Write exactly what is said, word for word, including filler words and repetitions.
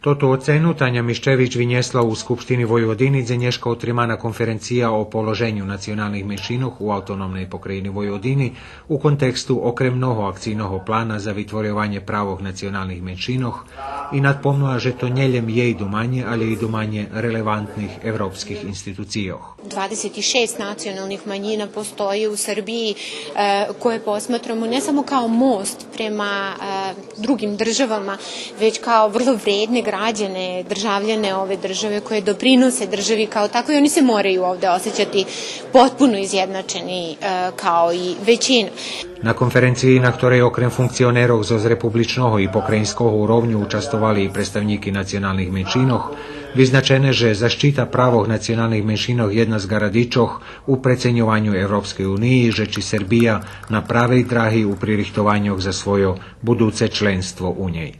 Тоту оцену Таня Мишчевич винєсла у Скупштини Войводини, дзе нєшка отримана конференция о положеню националних меншинох у Автономней покраїни Войводини у контексту окремного акцийного плана за витворйованє правох националних меншинох и надпомнула же то нє лєм єй думанє, алє и думанє релевантних европских институцийох. Dvadeset šest nacionalnih manjina postoji u Srbiji, e, koje posmatramo ne samo kao most prema, e, drugim državama, već kao vrlo vredne građane, državljane ove države koje doprinose državi kao takvoj i oni se moraju ovde osećati potpuno izjednačeni, e, kao i većina. На конференциї, на хторей окрем функционерох зоз републичного и покраїнского уровню участвовали и представнїки националних меншинох, визначене же защита правох националних меншинох єдна з ґарадичох у преценьованю Европскей униї, же чи Сербия на правей драги у пририхтованьох за свойо будуце членство у нєй.